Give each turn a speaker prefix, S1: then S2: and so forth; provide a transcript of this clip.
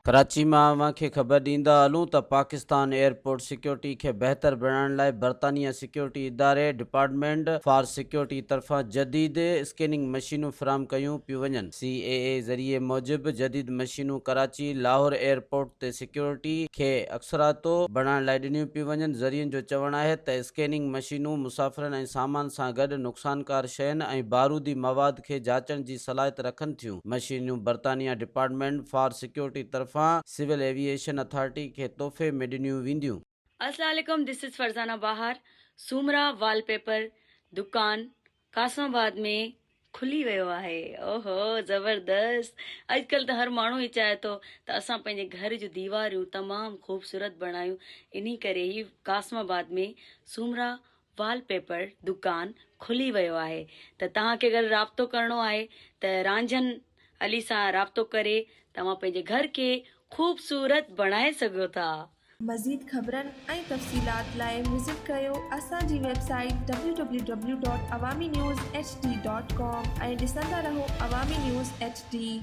S1: ڪراچي مان اوهان کي خبر ڏيندا هلون ته پاڪستان ايئرپورٽ سيڪيورٽي کي بهتر بڻائڻ لاء برطانيه سيڪيورٽي اداري ڊپارٽمينٽ فار سيڪيورٽي طرفان جديد اسڪيننگ مشينون فراهم ڪيون پيون وڃن. سي اي اي ذريعي موجب جديد مشينون ڪراچي، لاهور ايئرپورٽ تي سيڪيورٽي کي اثرائتو بڻائڻ لاء ڏنيون پيون وڃن. ذريعن جو چوڻ آهي ته اسڪيننگ مشينون مسافرن ۽ سامان سان گڏ نقصانڪار شين ۽ بارودي مواد کي جاچڻ جي صلاحيت رکن ٿيون. مشينون برطانيه ڊپارٽمينٽ فار سيڪيورٽي طرفان سول ايوي ايشن اٿارٽي کي تحفي ۾ ڏنيون وينديون.
S2: السلام عليڪم this is Farzana Bahar Soomra wallpaper دڪان قاسم آباد ۾ کلي ويو آهي اوهو زبردست اڄڪلهه ته هر ماڻهو هي چاهي ٿو ته اسان پنهنجي گهر جون ديواريون تمام خوبصورت بڻايون انهي ڪري هي قاسم آباد ۾ سومرا وال پيپر دڪان کلي ويو آهي ته توهان کي اگر رابطو ڪرڻو آهي ته رانجهن علي سان رابطو ڪري توهان پنهنجي گهر کي خوبصورت بڻائي سگهو ٿا.
S3: مزيد خبرن ۽ تفصيلات لاء وزٽ ڪريو اسان جي website W W W dot Awami news H D dot com ۽ ڏسندا رهو عوامي نيوز ايڇ ڊي.